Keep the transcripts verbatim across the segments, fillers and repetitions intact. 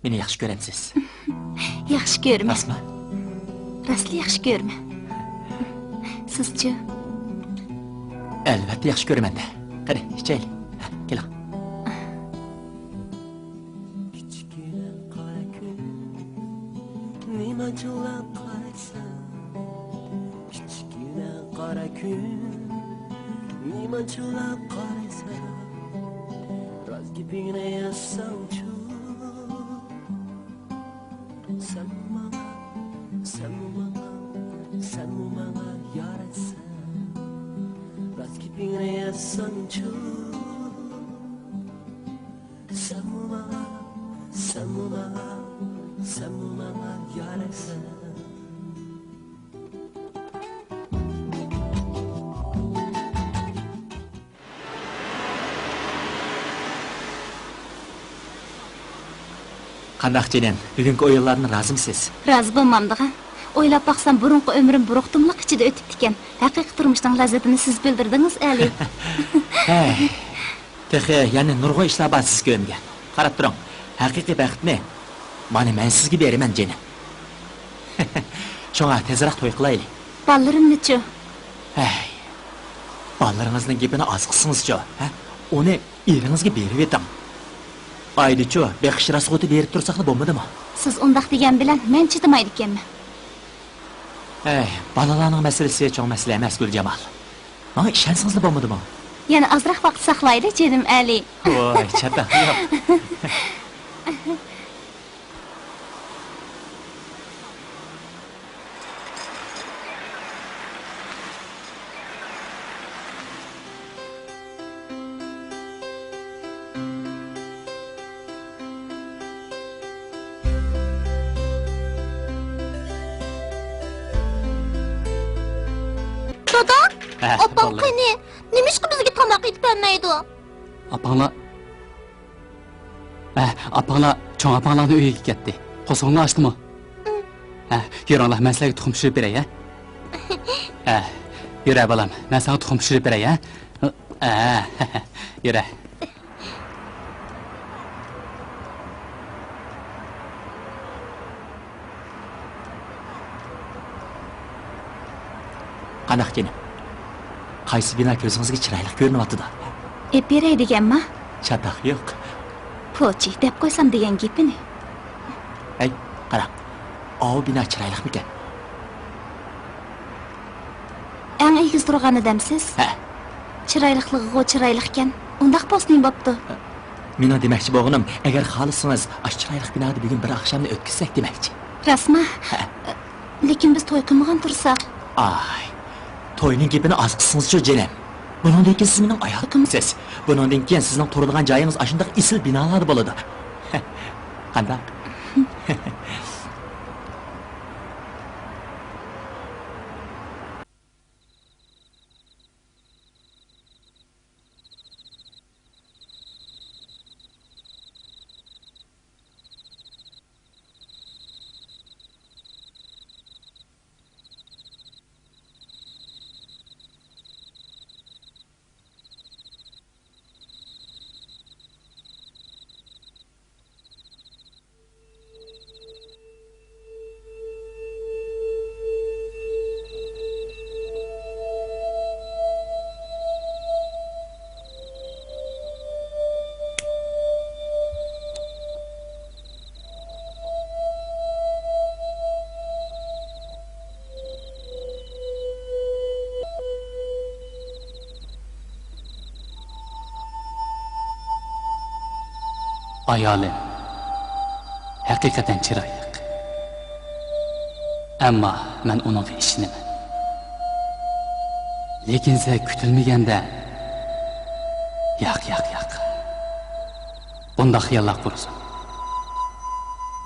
مېنى ياخشى كۆرەمسىز؟ ياخشى كۆرىمەن. راستمۇ؟ راستلا ياخشى كۆرىمەن. سىزچۇ؟ ئەلۋەتتە ياخشى كۆرىمەن-دە. قېنى، ئىچەيلى. ھە، كېلىڭ. كىچىككىنە قارا كۈن، نېمانچە ئۇلاپ قارايسەن؟ كىچىككىنە قارا كۈن، نېمانچە ئۇلاپ قارايسەن؟ راست گېپىڭنى ئېيتساڭچۇ. سەنمۇ ماڭا، سەنمۇ ماڭا، سەنمۇ ماڭا يارەتسەن. راست گېپىڭنى ئېيتساڭچۇ. سەنمۇ ماڭا، سەنمۇ ماڭا، سەنمۇ ماڭا يارەتسەن. قانداق جېنىم، بۈگۈنكى ئويۇنلاردىن رازىمسىز؟ رازى بولمامدىغان. ئويلاپ باقسام، بۇرۇنقى ئۆمرۈم بۇ روقتۇملۇق ئىچىدە ئۆتۈپتىكەن. ھەقىقىي تۇرمۇشنىڭ لەززىتىنى سىز بىلدۈردىڭىز، ئەلى. ھەي، تېخى يەنە نۇرغۇن ئىشلار بار سىز كۆرمىگەن. قاراپ تۇرۇڭ، ھەقىقىي بەختنى مانا مەن سىزگە بېرىمەن، جېنىم. شۇڭا تېزرەك توي قىلايلى. بالىلىرىمنىچۇ؟ ھەي، بالىلىرىڭىزنىڭ گېپىنى ئاز قىلسىڭىزچۇ، ھە؟ ئۇنى ئېرىڭىزگە بېرىۋېتىڭ. ئايدىچۇ، بېقىش راسخوتى بېرىپ تۇرساقلا بولمىدىمۇ؟ سىز ئۇنداق دېگەن بىلەن مەن چىدىمايدىكەنمەن. ھەي، بالىلارنىڭ مەسىلىسى چوڭ مەسىلە ئەمەس، گۈلجامال. ماڭا ئىشەنسىڭىزلا بولمىدىمۇ؟ يەنە ئازراق ۋاقىت ساقلايلى، جېنىم ئەلى. ۋاي، چاتاق يوق. دادا، ھە، ئاپاڭ بالىلار. قېنى؟ نېمىشقا بىزگە تاماق ئېتىپ بەرمەيدۇ؟ ئاپاڭلار، ھە، ئاپاڭلار چوڭ ئاپاڭلارنىڭ ئۆيىگە كەتتى. قورسىقىڭلار ئاچتىمۇ؟ ھە، يۈرۈڭلار، مەن سىلەرگە تۇخۇم پىشۇرۇپ بېرەي، ھە؟ ھە، يۈرە بالام، مەن ساڭا تۇخۇم پىشۇرۇپ بېرەي، ھە؟ ھە، يۈرە. قانداق جېنىم؟ قايسى بىنا كۆزىڭىزگە چىرايلىق كۆرۈنۈۋاتىدۇ؟ ئېپ بېرەي دېگەنما؟ چاتاق يوق. پوچى، دەپ قويسام دېگەن گېپىنى. ھەي، قاراڭ، ئاۋۇ بىنا چىرايلىقمىكەن؟ ئەڭ ئېگىز تۇرغانى دەمسىز؟ ھە. چىرايلىقلىقىغۇ چىرايلىقكەن. ئۇنداق بولسا نېمە بوپتۇ؟ مېنىڭ دېمەكچى بولغىنىم، ئەگەر خالىسىڭىز، ئاشۇ چىرايلىق بىنادا بۈگۈن بىر ئاخشامنى ئۆتكۈزسەك دېمەكچى. راستما؟ ھە. لېكىن بىز توي قىلمىغان تۇرساق. ئاي، توينىڭ گېپىنى ئاز قىلسىڭىزچۇ، جېنىم. بۇنىڭدىن كېيىن سىز مېنىڭ ئايالىمسىز. بۇنىڭدىن كېيىن سىزنىڭ تۇرىدىغان جايىڭىز ئاشۇنداق ئېسىل بىنالاردا بولىدۇ. قانداق؟ ئايالىم ھەقىقەتەن چىرايلىق. ئەمما مەن ئۇنىڭغا ئىشىنىمەن. لېكىن سەن كۈتۈلمىگەندە، ياق، ياق، ياق. بۇنداق خىياللار قۇرسۇن.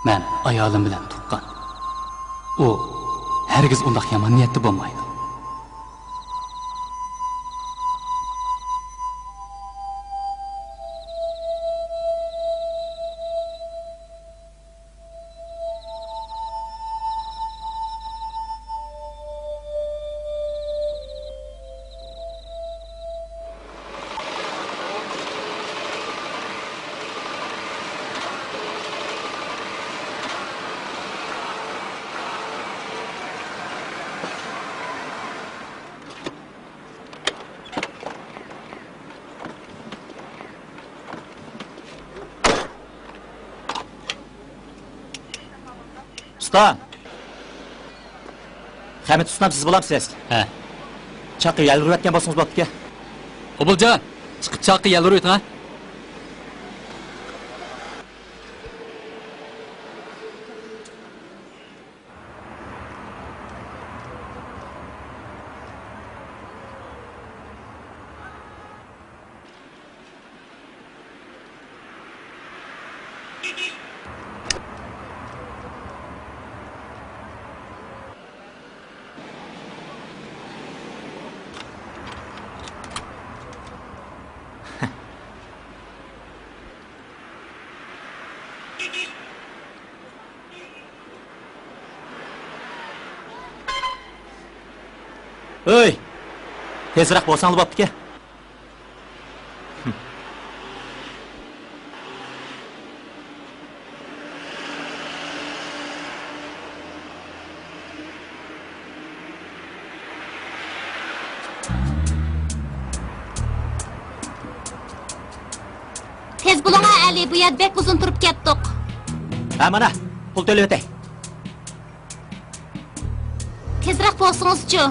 مەن ئايالىم بىلەن تۇغقان. ئۇ ھەرگىز ئۇنداق يامان نىيەتتە بولمايدۇ. سۇلتان! خەمىت ئۇستام، سىز بولامسىز؟ ھە. چاققا يەل ئۇرۇۋەتكەن بولسىڭىز بوپتىكەن. قوبۇلجان، چىقىپ چاققا يەل ئۇرۇۋېتىڭ ھە. ئۆي! تېزرەك بولساڭلا بوپتىكەن. تېز بولۇڭا ئەلى، بۇ يەردە بەك ئۇزۇن تۇرۇپ كەتتۇق. ھە، مانا، پۇل تۆلىۋېتەي. تېزرەك بولسىڭىزچۇ؟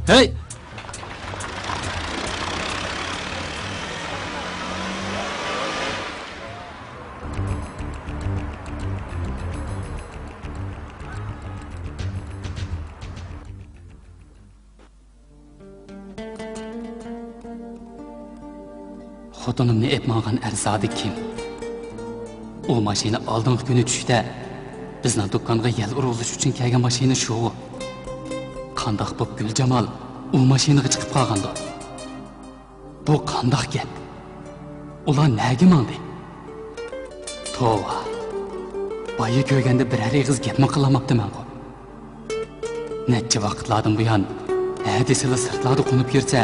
ھەي! خوتۇنۇمنى ئېلىپ ماڭغان ئەر زادى كىم؟ ئۇ ماشىنا ئالدىنقى كۈنى چۈشتە بىزنىڭ دۇكانغا يەل ئۇرغۇزۇش ئۈچۈن كەلگەن ماشىنا شۇغۇ؟ قانداق بوپ گۈلجامال ئۇ ماشىنىغا چىقىپ قالغاندۇ؟ بۇ قانداق گەپ؟ ئۇلار نەگە ماڭدى؟ توۋا، بايا كۆرگەندە بىرەر ئېغىز گەپمۇ قىلالماپتىمەنغۇ. نەچچە ۋاقىتلاردىن بۇيان ھە دېسىلا سىرتلاردا قونۇپ يۈرسە،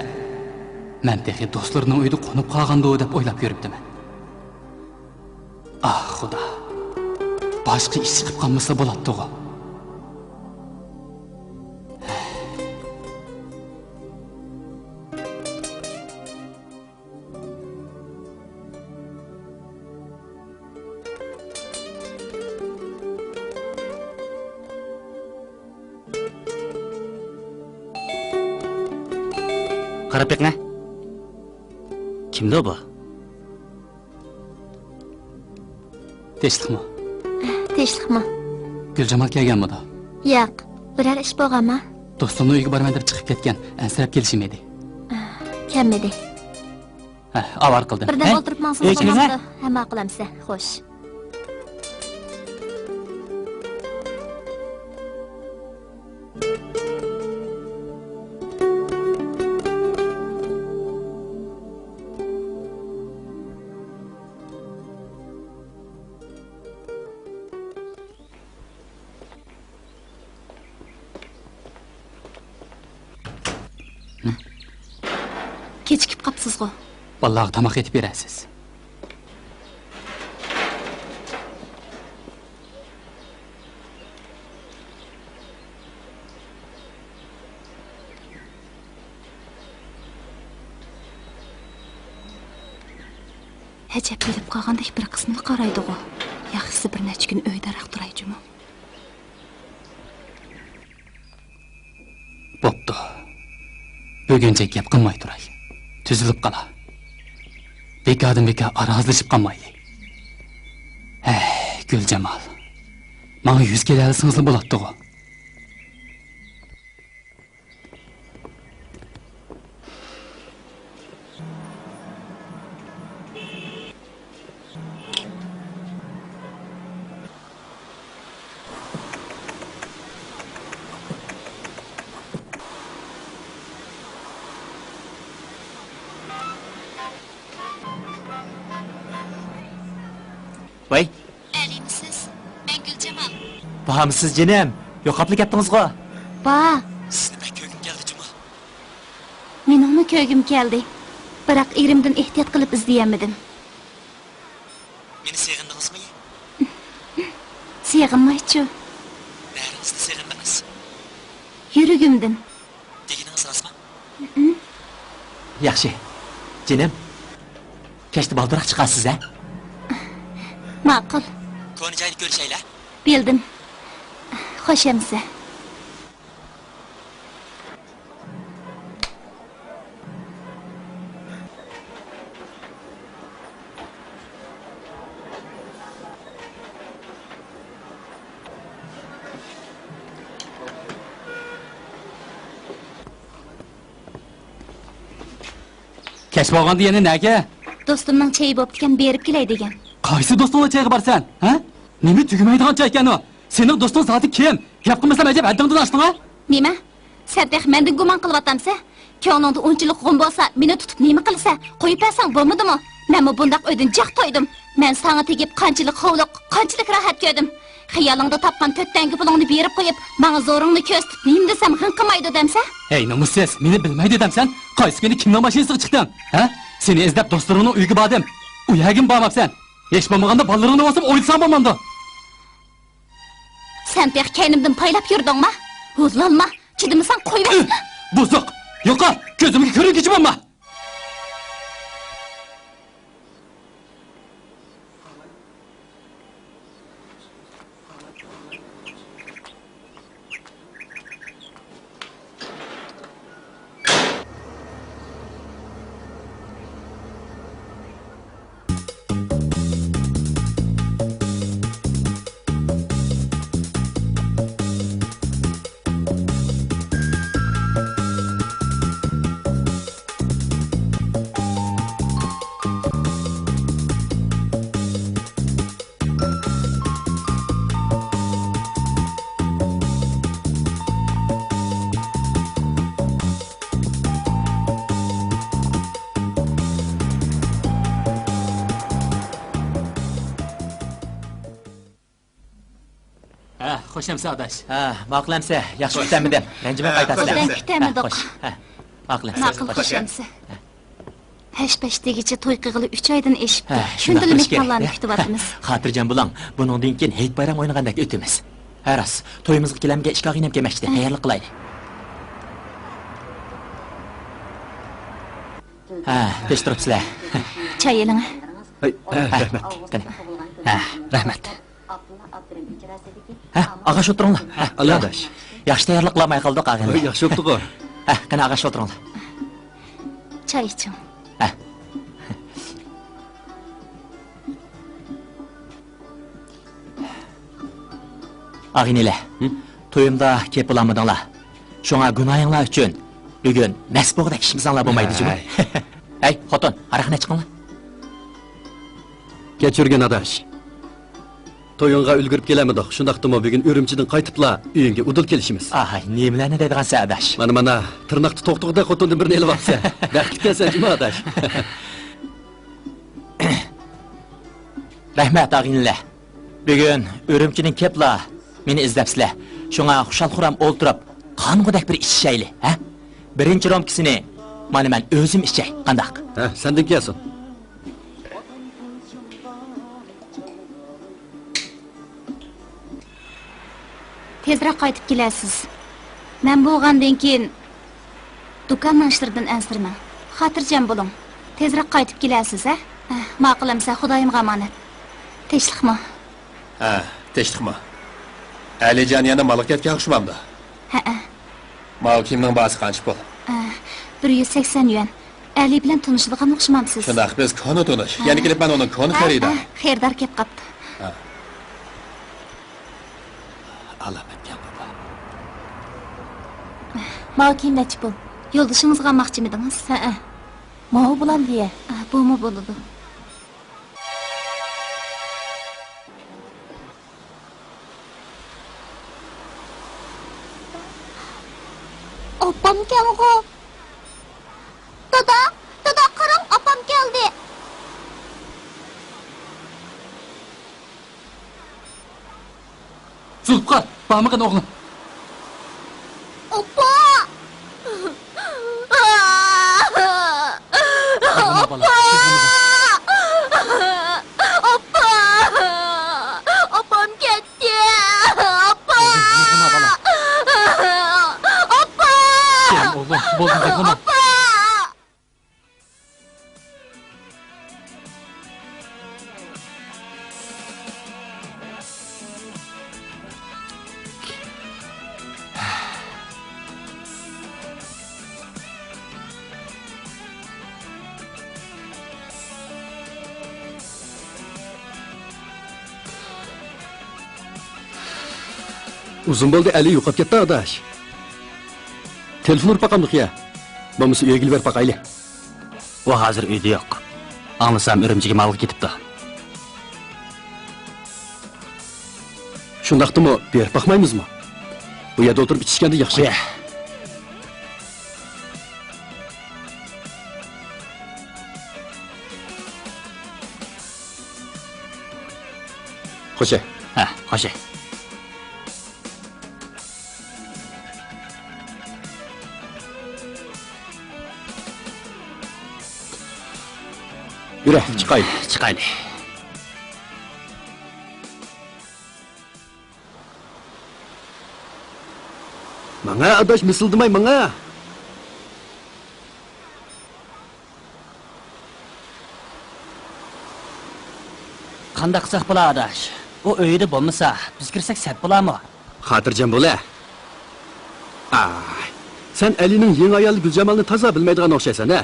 مەن تېخى دوستلىرىنىڭ ئۆيىدە قونۇپ قالغاندۇ دەپ ئويلاپ يۈرۈپتىمەن. ئاھ، خۇدا، باشقا ئىش چىقىپ قالمىسا بولاتتىغۇ. قاراپ بېقىڭە. كىمدۇ بۇ؟ تىنچلىقمۇ؟ تىنچلىقمۇ؟ گۈلجامال كەلگەنمىدۇ؟ ياق. بىرەر ئىش بولغانما؟ دوستۇمنىڭ ئۆيىگە بارىمەن دەپ چىقىپ كەتكەن. ئەنسىرەپ كېلىشىم ئىدى. كەلمىدى. ھە، ئاۋارە قىلدىم. بىردەم ئولتۇرۇپ ماڭسىڭىز بولمامدۇ؟ ھە، ماقۇل ئەمسە. خوش. كېچىكىپ قاپسىزغۇ؟ بالىلارغا تاماق ئېتىپ بېرەرسىز. ئەجەب، بىلىپ قالغاندەك بىر قىسمىلا قارايدىغۇ. ياخشىسى بىر نەچچە كۈن ئۆيدە راق تۇراي جۇمۇ. بوپتۇ. بۈگۈنچە گەپ قىلماي تۇراي. تۈزۈلۈپ قالا. بىكاردىن بىكار ئارازلىشىپ قالمايلى. ھەي، گۈلجامال. ماڭا يۈز كېلەلىسىڭىزلا بولاتتىغۇ. ۋاي. ئەلىمۇسىز؟ مەن گۈلجامال. بارمۇسىز جېنىم؟ يوقاپلا كەتتىڭىزغۇ؟ با. سىزنى بەك كۆرگۈم كەلدى جۇمۇ. مېنىڭمۇ كۆرگۈم كەلدى. بىراق ئېرىمدىن ئېھتىيات قىلىپ ئىزدىيەلمىدىم. مېنى سېغىندىڭىزمۇ؟ سېغىنمايچۇ. نەرىڭىزدىن سېغىندىڭىز؟ يۈرىكىمدىن. دېگىنىڭىز راستمۇ؟ ياخشى. جېنىم، كەچتە بالدۇرراق چىقارسىز ھە؟ ماقۇل. كونا جايدا كۆرۈشەيلى. بىلدىم. خوش ئەمىسە. كەچ بولغاندا يەنە نەگە؟ دوستۇمنىڭ چېيى بوپتىكەن، بېرىپ كېلەي دېگەن. قايسى دوستۇڭنىڭ چېيىغا بارسەن، ھە؟ نېمە تۈگىمەيدىغان چەي ئىكەن ئۇ؟ سېنىڭ دوستۇڭ زادى كىم؟ گەپ قىلمىسام ئەجەب ھەددىڭدىن ئاشتىڭ-ھە؟ نېمە؟ سەن تېخى مەندىن گۇمان قىلىۋاتامسەن؟ كۆڭلۈڭدە ئۇنچىلىك غۇم بولسا، مېنى تۇتۇپ نېمە قىلىسەن؟ قويۇپ بەرسەڭ بولمىدىمۇ؟ مەنمۇ بۇنداق ئۆيدىن جىق تويدۇم. مەن ساڭا تېگىپ قانچىلىك خورلۇق، قانچىلىك راھەت كۆردۈم. خىيالىڭدا تاپقان تۆت تەڭگە پۇلۇڭنى بېرىپ قويۇپ، ماڭا زورۇڭنى كۆرسىتىپ نېمە دېسەم غىڭ قىلمايدۇ دەمسەن؟ ھەي، نومۇسسىز، مېنى بىلمەيدۇ دەمسەن؟ قايسى كۈنى كىمنىڭ ماشىنىسىغا چىقتىڭ؟ ھە؟ سېنى ئىزدەپ دوستلىرىڭنىڭ ئۆيىگە باردىم. ئۇ يەرگىمۇ بارماپسەن؟ ھېچ بولمىغاندا بالىلىرىڭنى بولسىمۇ ئويلىساڭ بولمامدۇ؟ سەن تېخى كەينىمدىن پايلاپ يۈردۈڭما؟ ھۇزۇرلانما، چىدىمىساڭ قويۇۋەت. بۇزۇق! يوقال! كۆزۈمگە كۆرۈنگۈچى بولما! ھە، خوش ئەمىسە ئاداش. ھە، ماقۇل ئەمىسە، ياخشى كۈتەلمىدىم. رەنجىمەي قايتارسىز. ئوبدان كۈتەلمىدۇق. ھە، ماقۇل ئەمىسە. ماقۇل، خوش ئەمىسە. ھە. ھەش-پەش دېگۈچە توي قىلغىلى ئۈچ ئايدىن ئېشىپتۇ. ھە، شۇندىلا مېھمانلارنى كۈتۈۋاتىمىز. ھە، خاتىرجەم بولۇڭ، بۇنىڭدىن كېيىن ھېيت بايرام ئوينىغاندەك ئۆتىمىز. ھە، راست، تويىمىزغا كېلەمگە ئىككى ئاغىنەم كەلمەكچىدە، ھە. تەييارلىق قىلايلى. ھە، تىنچ تۇرۇپسىلەر. چاي ئېلىڭ. ھەي، ھە، ھە، رەھمەت. قېنى. ھە، رەھمەت. ھە، ئاغاش ئولتۇرۇڭلار. ھە، ئاللا ئاداش. ياخشى تەييارلىق قىلالماي قالدۇق، ئاغىنىلەر. ھوي، ياخشى بوپتۇغۇ. ھە، قېنى، ئاغاش ئولتۇرۇڭلار. چاي ئىچىڭ. ھە. ئاغىنىلەر، ھە؟ تويۇمدا كېلىپ بولالمىدىڭلار. شۇڭا گۇناھىڭلار ئۈچۈن بۈگۈن مەست بولغۇدەك ئىچمىسەڭلار بولمايدۇ جۇمۇ. ھەي. ھەي، خوتۇن، ھاراقنى ئەچىقىڭلار. كەچۈرگىن ئاداش. تويۇڭغا ئۈلگۈرۈپ كېلەلمىدۇق. شۇنداقتىمۇ بۈگۈن ئۈرۈمچىدىن قايتىپلا ئۆيۈڭگە ئۇدۇل كېلىشىمىز. ئاھاي، نېمىلەرنى دەيدىغانسەن ئاداش. مانا، مانا، تىرناقتا توقتۇغۇدەك خوتۇندىن بىرنى ئېلىۋاپسەن. بەختلىككەنسەن جۇمۇ ئاداش. رەھمەت ئاغىنىلەر. بۈگۈن ئۈرۈمچىدىن كېلىپلا مېنى ئىزدەپسىلەر. شۇڭا خۇشال-خۇرام ئولتۇرۇپ، قانغۇدەك بىر ئىچىشەيلى، ھە؟ بىرىنچى رومكىسىنى مانا مەن ئۆزۈم ئىچەي، قانداق؟ ھە، سەندىن كەلسۇن. تېزرەك قايتىپ كېلەرسىز. مەن بولغاندىن كېيىن دۇكاننىڭ ئىشلىرىدىن ئەنسىرىمەڭ. خاتىرجەم بولۇڭ. تېزرەك قايتىپ كېلەرسىز، ھە؟ ھە، ماقۇل ئەمىسە، خۇدايىمغا ئامانەت. تىنچلىقمۇ؟ ھە، تىنچلىقمۇ. ئەلىجان يەنە مالغا كەتكەن ئوخشىمامدۇ؟ ھەئە. ماۋۇ كىيىمنىڭ باھاسى قانچە پۇل؟ ھە، بىر يۈز سەكسەن يۈەن. ئەلى بىلەن تونۇشىدىغان ئوخشىمامسىز؟ شۇنداق، بىز كونا تونۇش. ھە. يەنە كېلىپمەن ئۇنىڭ كونا ھە، خېرىدارى. ھە، خېرىدار كەپ قاپتۇ. ھە. ئالامەتكەن بۇ. ماۋۇ كىيىم نەچچە پۇل؟ يولدىشىڭىزغا ئالماقچىمىدىڭىز؟ ھەئە. ماۋۇ بولامدۇ يە؟ ئا، بۇمۇ بولىدۇ. ئاپام كەلغۇ. دادا، دادا، قاراڭ، ئاپام كەلدى. زۇلپىقار، بارمىغىن ئوغلۇم. ئۇزۇن بولدى، ئەلى يوقاپ كەتتى، ئاداش. تېلېفون ئۇرۇپ باقامدۇق يا؟ بولمىسا ئۆيگە بېرىپ باقايلى. ئۇ ھازىر ئۆيدە يوق. ئاڭلىسام ئۈرۈمچىگە مالغا كېتىپتۇ. شۇنداقتىمۇ بېرىپ باقمايمىزمۇ؟ بۇ يەردە ئولتۇرۇپ ئىچىشكەندە ياخشى. قويە. خوشە. ھە، خوشە. يۈرە، چىقايلى. چىقايلى. ماڭا ئاداش، مىسىلدىماي ماڭا. قانداق قىلساق بولا، ئاداش؟ ئۇ ئۆيىدە بولمىسا، بىز كىرسەك سەت بولامۇ؟ خاتىرجەم بولە. ئاي، سەن ئەلىنىڭ يېڭى ئايالى گۈلجامالنى تازا بىلمەيدىغان ئوخشايسەن ھە.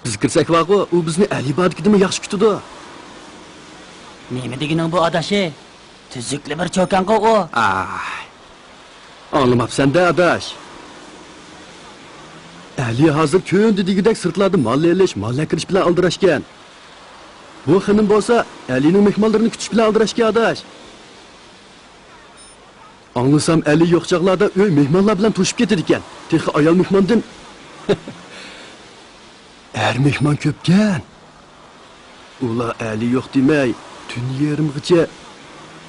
بىز كىرسەك بارغۇ، ئۇ بىزنى ئەلى باردىكىدىنمۇ ياخشى كۈتىدۇ. نېمە دېگىنىڭ بۇ، ئاداشى؟ تۈزۈكلا بىر چوكانغۇ ئۇ. ئاي، ئاڭلىماپسەن-دە، ئاداش. ئەلى ھازىر كۈندە دېگۈدەك سىرتلاردا مال ئېلىش، مال ئەكىرىش بىلەن ئالدىراشكەن. بۇ خېنىم بولسا ئەلىنىڭ مېھمانلىرىنى كۈتۈش بىلەن ئالدىراشكەن، ئاداش. ئاڭلىسام، ئەلى يوق چاغلاردا ئۆي مېھمانلار بىلەن توشۇپ كېتىدىكەن. تېخى ئايال مېھماندىن ئەر مېھمان كۆپكەن. ئۇلار ئەلى يوق دېمەي، تۈن يېرىمغىچە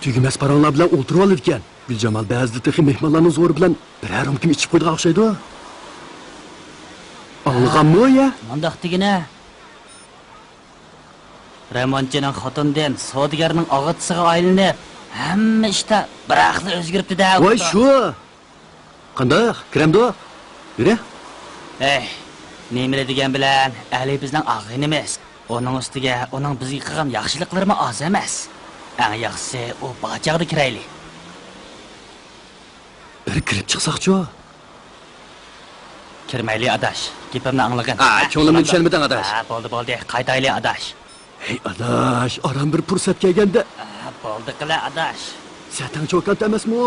تۈگىمەس پاراڭلار بىلەن ئولتۇرۇۋالىدىكەن. گۈلجامال بەزىدە تېخى مېھمانلارنىڭ زورى بىلەن بىرەر رومكىمۇ ئىچىپ قويىدىغان ئوخشايدۇ. ئاڭلىغانمۇ يا؟ مۇنداق دېگىنە. رېمونتچىنىڭ خوتۇنىدىن سودىگەرنىڭ ئاغىتىسىغا ئايلىنىپ، ھەممە ئىشتا بىراقلا ئۆزگىرىپتۇ-دە، ۋاي، ئۇكا. شۇ! قانداق، كىرەمدۇق؟ يۈرە. ھەي، نېمىلا دېگەن بىلەن، ئەلى بىزنىڭ ئاغىنىمىز. ئۇنىڭ ئۈستىگە ئۇنىڭ بىزگە قىلغان ياخشىلىقلىرىمۇ ئاز ئەمەس. ئەڭ ياخشىسى، ئۇ بار چاغدا كىرەيلى. بىر كىرىپ چىقساقچۇ؟ كىرمەيلى، ئاداش. گېپىمنى ئاڭلىغىن. ئا، ھە، كۆڭلۈمنى چۈشەنمىدىڭ، ئاداش. ھە، بولدى، بولدى. قايتايلى، ئاداش. ھەي، ئاداش، ئاران بىر پۇرسەت كەلگەندە. ھە، بولدى قىلە، ئاداش. سەتەڭ چوكان ئەمەسمۇ؟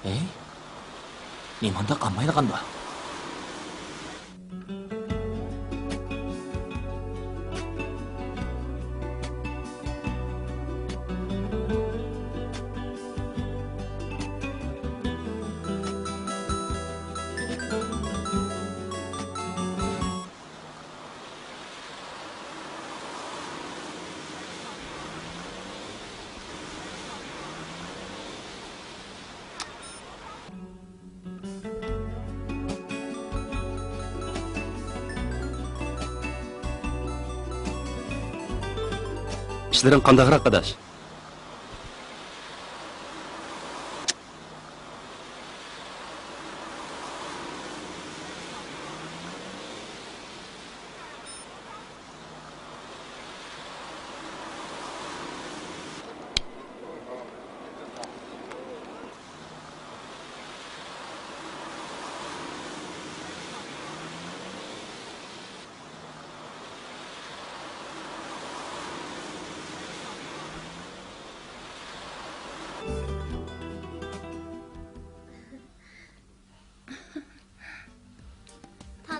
ھەي، نېمانداق ئالمايدىغاندۇ؟ ئىشلىرىڭ قانداقراق، ئاداش؟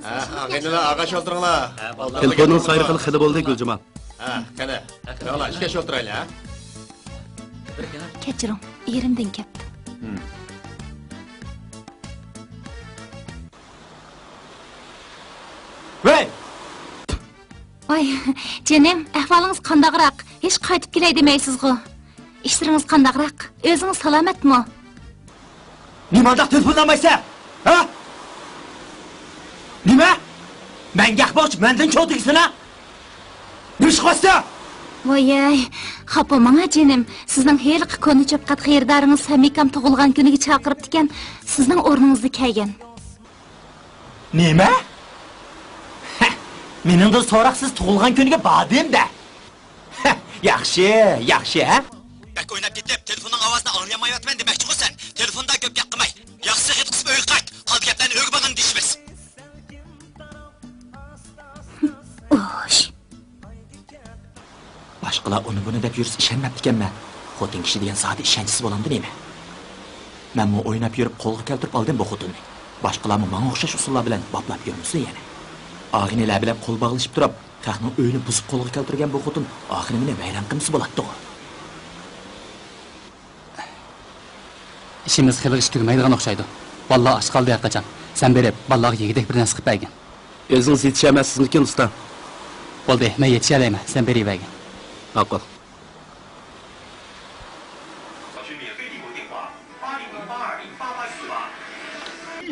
ھە، ئاغىنىلەر، ئاغاچ ئولتۇرۇڭلار. تېلېفوننىڭ سايرىقىنى خېلى بولدى، گۈلجامال. ھە، قېنى، قېنىڭلار، ئىشكەش ئولتۇرايلى، ھە؟ كەچۈرۈڭ، ئېرىمدىن كەپتۇ. ھىم. ۋەي! ۋاي، جېنىم، ئەھۋالىڭىز قانداقراق؟ ھېچ قايتىپ كېلەي دېمەيسىزغۇ؟ ئىشلىرىڭىز قانداقراق؟ ئۆزىڭىز سالامەتمۇ؟ نېمانداق تېلېفونلىمايسەن؟ ھە؟ نېمە؟ مەڭگەك بوغچى مەندىن چوڭ دېگۈسىنە؟ نېمە ئىش قىلىۋاتىسەن؟ ۋايەي، خاپا بولماڭ جېنىم. سىزنىڭ ھېلىقى كونا چۆپقات خېرىدارىڭىز سەمىكام تۇغۇلغان كۈنىگە چاقىرىپتىكەن، سىزنىڭ ئورنىڭىزدا كەلگەن. نېمە؟ ھە، مېنىڭدىن سوراقسىز تۇغۇلغان كۈنىگە باردىم-دە. ھە، ياخشى، ياخشى، ھە؟ بەك ئويناپ كېتىپ، تېلېفوننىڭ ئاۋازىنى ئاڭلىيالمايۋاتىمەن دېمەكچىغۇ سەن. تېلېفوندا كۆپ گەپ قىلماي. ياخشىسى غىدىقسىپ ئۆيگە قايت. قالدى گەپلەرنى ئۆيگە بارغاندا دېيىشىمىز. ئوش. باشقىلار ئۇنى-بۇنى دەپ يۈرسە ئىشەنمەپتىكەنمەن. خوتۇن كىشى دېگەن زادى ئىشەنچسىز بولامدۇ نېمە؟ مەنمۇ ئويناپ يۈرۈپ قولغا كەلتۈرۈپ ئالدىم بۇ خوتۇننى. باشقىلارمۇ ماڭا ئوخشاش ئۇسۇللار بىلەن باپلاپ يۈرمىسۇن يەنە. ئاغىنىلەر بىلەن قول باغلىشىپ تۇرۇپ، خەقنىڭ ئۆيىنى بۇزۇپ قولغا كەلتۈرگەن بۇ خوتۇن ئاخىرى مېنى ۋەيران قىلمىسا بولاتتىغۇ. ئىشىمىز خېلىغىچە تۈگىمەيدىغان ئوخشايدۇ. بالىلار ئاچ قالدى ھەرقاچان. سەن بېرىپ، بالىلارغا يېگۈدەك بىر نەرسە قىلىپ بەرگىن. ئۆزىڭىز يېتىشەلمەسسىزمىكىن، ئۇستا؟ بولدى، مەن يېتىشەلەيمەن، سەن بېرىۋەرگىن. ماقۇل.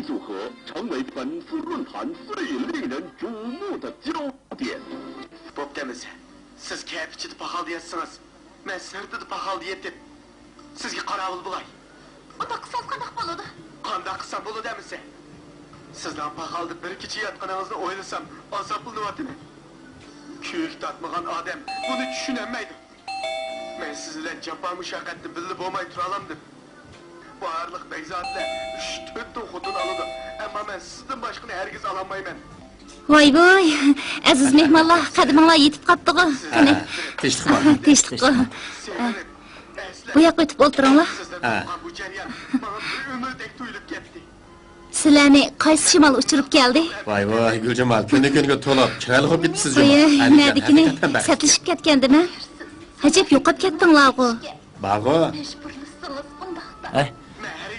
组合成为本次论坛最令人瞩目的焦点。 بوپتۇ ئەمىسە، سىز كەپە ئىچىدە پاخال دېيەتسىڭىز، مەن سىرتىدا پاخالدا يېتىپ، سىزگە قاراۋۇل بولاي. ئۇنداق قىلساڭىز قانداق بولىدۇ؟ قانداق قىلسام بولىدۇ ئەمىسە؟ سىزنىڭ پاخالدا بىر كېچە ياتقىنىڭىزنى ئويلىسام، ئازابلىنىۋاتىمەن. كۈيۈك تارتمىغان ئادەم بۇنى چۈشىنەلمەيدۇ. مەن سىز بىلەن جاپا-مۇشەققەتتە بىللە بولماي تۇرالامدىم؟ بارلىق بەگزادىلەر ئۈچ، تۆتتىن خوتۇن ئالىدۇ، ئەمما مەن سىزدىن باشقىنى ھەرگىز ئالالمايمەن. ۋاي ۋاي، ئەزىز مېھمانلار، قەدىمىڭلار يېتىپ قاپتىغۇ. قېنى. تىنچلىقمۇ؟ تىنچلىققۇ. بۇ ياققا ئۆتۈپ ئولتۇرۇڭلار. سىلەرنى قايسى شىمال ئۇچۇرۇپ كەلدى؟ ۋاي ۋاي، گۈلجامال، كۈنى كۈنگە تولۇپ، چىرايلىق بولۇپ كېتىپسىز جۇمۇ. ئايە، نەدىكىنى سەتلىشىپ كەتكەندىمەن. ئەجەب يوقاپ كەتتىڭلارغۇ. بارغۇ. ھەي،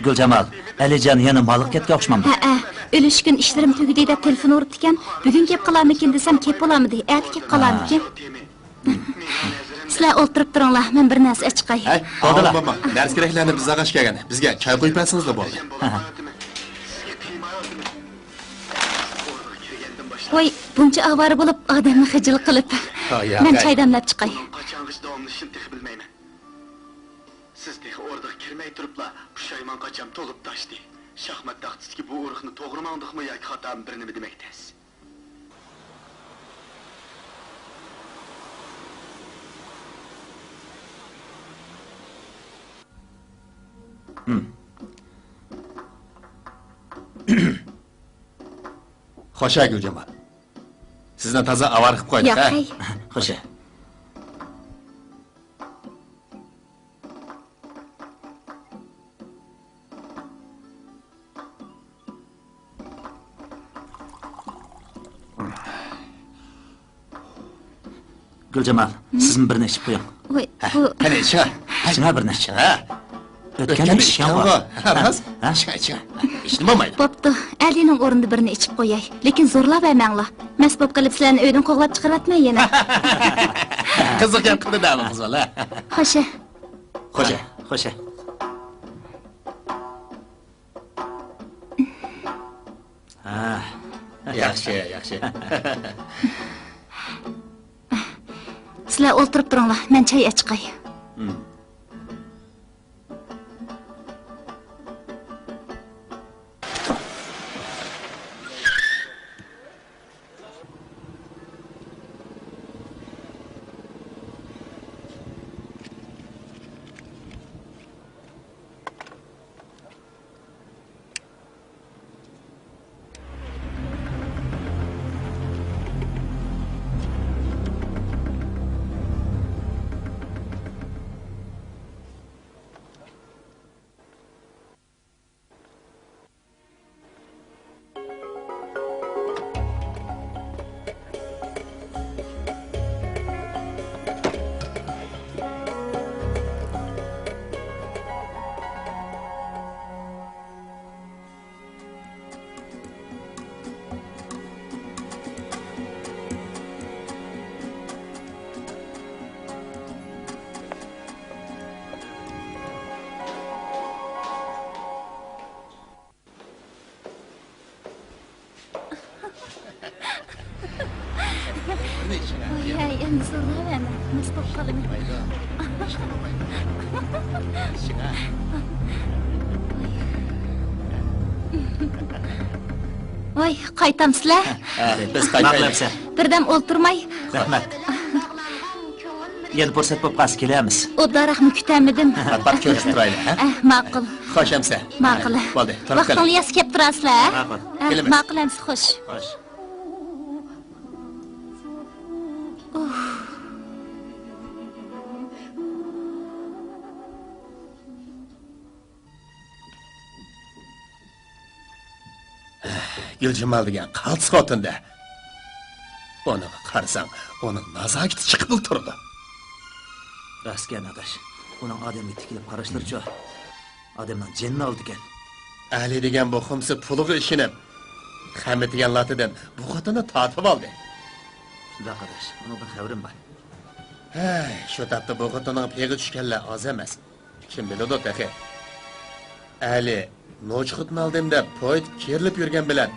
گۈلجامال، ئەلىجان يەنە مالغا كەتكەن ئوخشىمامدۇ؟ ھەئە، ئۈلۈشكۈن ئىشلىرىم تۈگىدى دەپ تېلېفون ئۇرۇپتىكەن. بۈگۈن كەپ قالارمىكىن دېسەم، كەپ بولالمىدى. ئەتە كەپ قالارمىكىن؟ سىلەر ئولتۇرۇپ تۇرۇڭلار، مەن بىر نەرسە ئەچىقاي. ھەي، بولدىلا. ماما، نەرسە كېرەكلەرنى بىز ئالغاچ كەلگەن. بىزگە چاي قۇيۇپ بەرسىڭىزلا بولدى. ۋاي، بۇنچە ئاۋارە بولۇپ، ئادەمنى خىجىل قىلىپ. مەن چاي دەملەپ چىقاي. سىز تېخى ئوردىغا كىرمەي تۇرۇپلا پۇشايمان قاچام تولۇپ تاشتى. شاھمات تاختىسىدىكى بۇ ئۇرۇقنى توغرا ماڭدۇقمۇ ياكى خاتامۇ بىر نېمە دېمەك تەس. خوش ھە، گۈلجامال. سىزنى تازا ئاۋارە قىلىپ قويدۇق، ھە؟ ياق، ھەي. خوش ھە. گۈلجامال، سىزمۇ بىرنى ئىچىپ قويۇڭ. ۋاي، ھە، بۇ قېنى، ئىچىڭە. ئىچىڭە بىرنى. ئىچىڭە. ئۆتكەندە ئىچكەنغۇ. ھە، راست. ھە؟ ئىچىڭە، ئىچىڭە. ئىچتىن بولمايدۇ. بوپتۇ، ئەلىنىڭ ئورنىدا بىرنى ئىچىپ قوياي. لېكىن زورلاۋەرمەڭلار. مەست بولۇپ قېلىپ سىلەرنى ئۆيدىن قوغلاپ چىقىرىۋەتمەي يەنە. قىزىق گەپ قىلدى دە بۇ قىز بالا. خوش. خوش. خوش. ھە، ياخشى، ياخشى. سىلەر ئولتۇرۇپ تۇرۇڭلار، مەن چاي ئەچىقاي. زورلاۋەرمە، مەست بولۇپ قالىمەن. ۋاي، قايتامسىلەر؟ ھە، بىز قايتايلى. بىردەم ئولتۇرماي. رەھمەت. يەنە پۇرسەت بولۇپ قالسا كېلەرمىز. ئوتتا ھاراقنى كۈتەلمىدىم. پات-پات كۆرۈشۈپ تۇرايلى، ھە؟ ئەھ، ماقۇل. خوش ئەمسە. ماقۇل. بولدى، تۇرۇپ قېلىڭ. ۋاقتىڭلار يەتسە كېلىپ تۇرارسىلەر، ھە؟ ماقۇل. ئەھ، كېلىمىز. ماقۇل ئەمسە، خوش. خوش. گۈلجامال دېگەن قالتىس خوتۇن-دە. ئۇنىڭغا قارىساڭ، ئۇنىڭ نازاكىتى چىقىپلا تۇرىدۇ. راستكەن، ئاداش. ئۇنىڭ ئادەمگە تىكىلىپ قاراشلىرىچۇ، ئادەمنىڭ جېنىنى ئالىدىكەن. ئەلى دېگەن بۇ خۇمسى پۇلىغا ئىشىنىپ، خەمىتىگەن لاتىدىن بۇ خوتۇننى تارتىۋالدى. شۇنداق، ئاداش. ئۇنىڭدىن خەۋىرىم بار. ھەي، شۇ تاپتا بۇ خوتۇننىڭ پېيىغا چۈشكەنلەر ئاز ئەمەس. كىم بىلىدۇ تېخى؟ ئەلى نوچى خوتۇن ئالدىم دەپ پويىتىپ كېرىلىپ يۈرگەن بىلەن،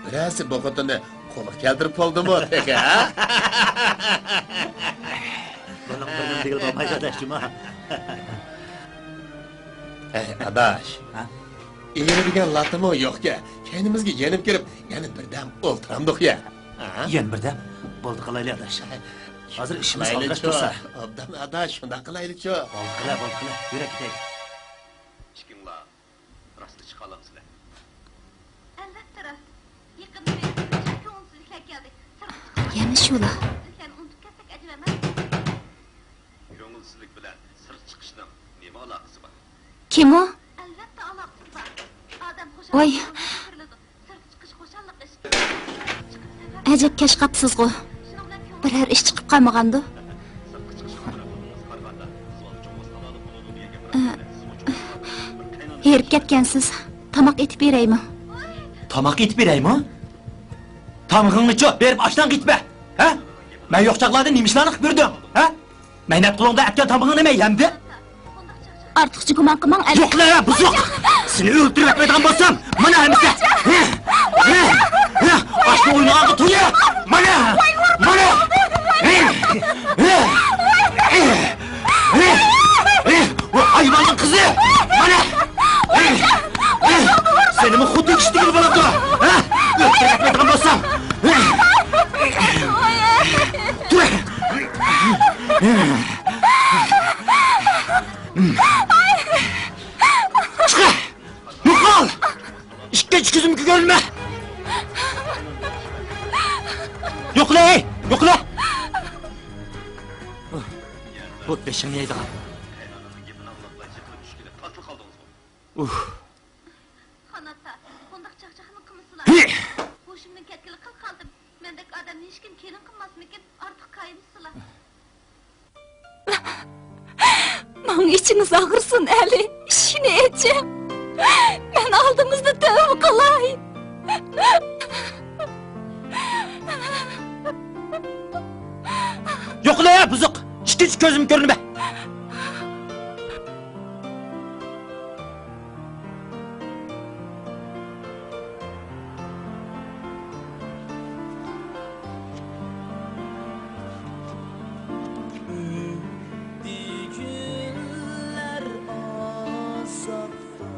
بىرەرسى بۇ خوتۇننى قولغا كەلتۈرۈپ بولدىمۇ تېخى، ھە؟ بۇنىڭ بىرنېمە دېگىلى بولمايدۇ، ئاداش جۇما. ھەي، ئاداش. ھە؟ ئېرى دېگەن لاتىمۇ يوقكەن، كەينىمىزگە يېنىپ كىرىپ، يەنە بىردەم ئولتۇرامدۇق يا. ھە؟ يەنە بىردەم؟ بولدى، قىلايلى، ئاداش. ھازىر ئىشىمىز ئالدىراش تۇرسا. ئوبدان ئاداش، شۇنداق قىلايلىچۇ. بولدى، قىلە، بولدى، قىلە. يۈرە، كېتەيلى. ئىككىڭلار راستلا چىقالامسىلەر؟ ئەلۋەتتە راست. يېقىندا بىر چەت كۆڭۈلسىزلىكلەر كەلدى. سىرتقا چىقىش يەنە شۇلا. كۆڭۈلسىزلىكلەرنى ئۇنتۇپ كەتسەك ئەجەب ئەمەس. كۆڭۈلسىزلىك بىلەن سىرت چىقىشنىڭ نېمە ئالاقىسى بار؟ كىم ئۇ؟ ئەلۋەتتە ئالاقىسى بار. ئادەم خۇشال ۋاي. بولغاندا كۆرۈلىدۇ. سىرتقا چىقىش خۇشاللىق ئىش. ئەجەب كەچ قاپسىزغۇ. بىرەر ئىش چىقىپ قالمىغاندۇ؟ ئە، ھېرىپ كەتكەنسىز. تاماق ئېتىپ بېرەيمۇ؟ تاماق ئېتىپ بېرەيمۇ؟ تامىقىڭنىچۇ بېرىپ ئاشتىن قېتىپ بەر. ھە؟ مەن يوق چاغلاردا نېمە ئىشلارنى قىلىپ يۈردۈڭ؟ ھە؟ مەينەت قولۇڭدا ئەتكەن تامىقىڭنى مەن يەمدىم. ئارتۇقچە گۇمان قىلماڭ، ئەلى. يوقلا، بۇزۇق! سېنى ئۆلتۈرۈپ ئەتمەيدىغان بولسام، مانا ئەمىسە! ئاشنى ئوينىغانغا تويۇن! مانا! مانا! ۋاي ھايۋاننىڭ قىزى! مانا! سېنىمۇ خوتۇن كىشى دېگىلى بولامدۇ؟ ھە؟ ئۆلتۈرۈپ ئەتمەيدىغان بولسام! تۇر! چىقە! يوقال! ئىككىنچى كۆزۈمگە كۆرۈنمە! يوقلا، ھەي! يوقلا! بۇ بېشىڭنى يەيدىغان. ئۇھ. خانات ئاتا، بۇنداق چاقچاقنى قىلمىسىلا. ھۇشۇمدىن كەتكىلى قىل قالدىم. مەندەك ئادەمنى ھېچكىم كېلىن قىلماسمىكىن؟ ئارتۇق كايىمسىلا. ماڭا ئىچىڭىز ئاغرىسۇن، ئەلى. ئىشىكنى ئېچىڭ. مەن ئالدىڭىزدا تۆۋە قىلاي. يوقلا، بۇزۇق! ئىككىنچى كۆزۈم كۆرۈنمە! ئۆتتى كۈنلەر ئازابتا،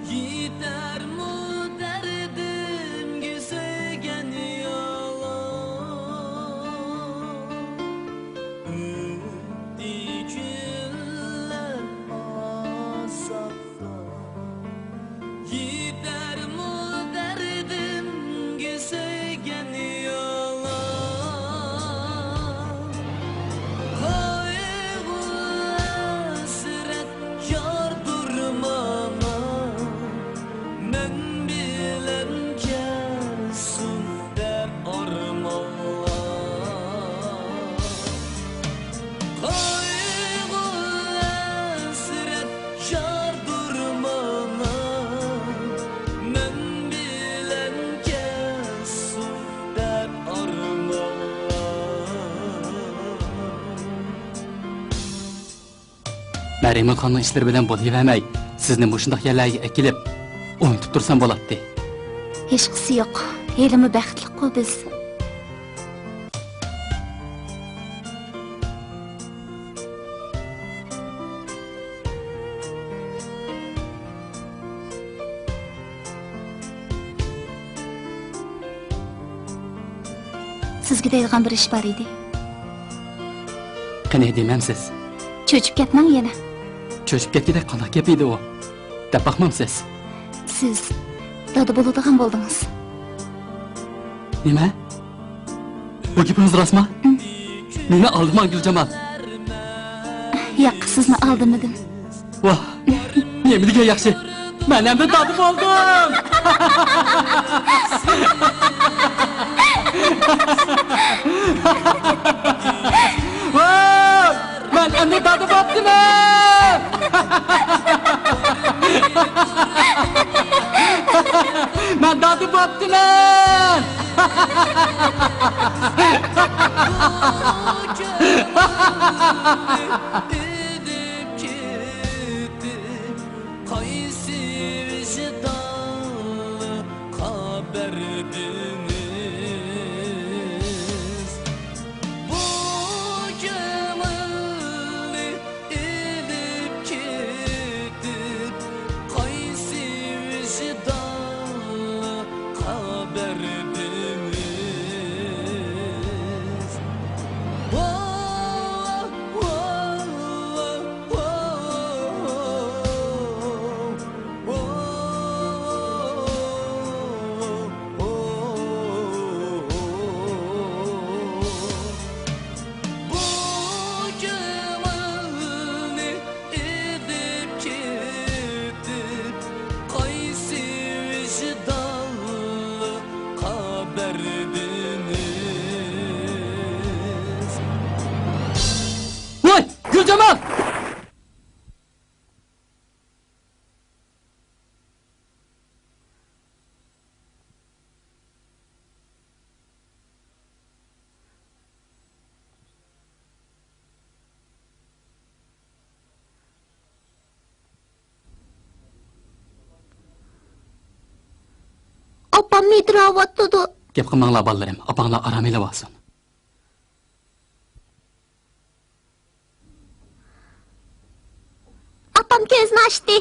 يېتەرمۇ دەردىمگە سۆيگەن يالان؟ ئۆتتى كۈنلەر ئازابتا، يېتەرمۇ دەردىمگە سۆيگەن يالان؟ قايغۇ ھەسرەت ياردۇر ماڭا، مەن بىلەن كەلسۇن دەپ ئارمانلار. قايغۇ ھەسرەت ياردۇر ماڭا، مەن بىلەن كەلسۇن دەپ ئارمانلار. مەرىمەتخاننىڭ ئىشلىرى بىلەن بولۇۋەرمەي، سىزنى مۇشۇنداق يەرلەرگە ئەكېلىپ، ئوينىتىپ تۇرسام بولاتتى. ھېچقىسى يوق. ھېلىمۇ بەختلىكقۇ بىز. سىزگە دەيدىغان بىر ئىش بار ئىدى. قېنى، دېمەمسىز؟ چۆچۈپ كەتمەڭ يەنە. چۆچۈپ كەتكۈدەك قانداق گەپ ئىدى ئۇ؟ دەپ باقمامسىز؟ سىز دادا بولىدىغان بولدىڭىز. نېمە؟ بۇ گېپىڭىز راستمۇ؟ مېنى ئالدىماڭ، گۈلجامال. ياق، سىزنى ئالدىمىدىم. ۋاھ، نېمە دېگەن ياخشى. مەن ئەمدى دادا بولدۇم. ۋاھ! مەن ئەمدى دادا بوپتىمەن! مەن دادا بوپتىمەن! قايسى ۋىجدانلىققا بەردىڭىز بۇ كۆڭۈلنى؟ ئېلىپ كېتىپ قايسى ۋىجدانلىققا بەردىڭىز؟ ۋاھ، ۋاھ، ۋاھ، ۋاھ. بۇ كۆڭۈلنى ئېلىپ كېتىپ قايسى ۋىجدانلىققا بەردىڭىز؟ ۋاي، گۈلجامال! ئاپام نىدىراۋاتىدۇ. گەپ قىلماڭلار، بالىلىرىم. ئاپاڭلار ئارام ئېلىۋالسۇن. ئاپام كۆزىنى ئاچتى.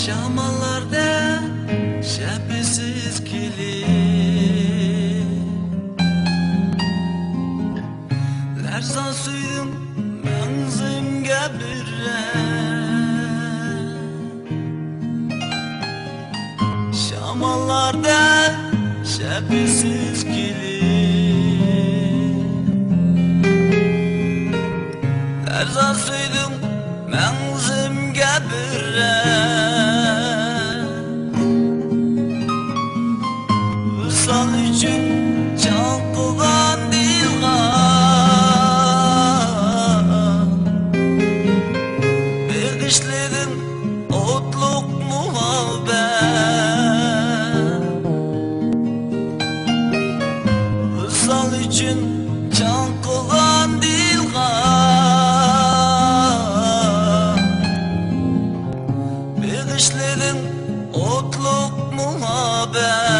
شاماللاردا شەپىسىز كېلىپ، لەرزان سۆيدۈڭ مەڭزىمگە بىرەر. شاماللاردا شەپىسىز كېلىپ، لەرزان سۆيدۈڭ مەڭزىمگە بىرەر. ۋىسال ئۈچۈن چاققان دىلغا بېغىشلىدىڭ ئوتلۇق مۇھەببەت. ۋىسال ئۈچۈن چاققان دىلغا بېغىشلىدىڭ ئوتلۇق مۇھەببەت.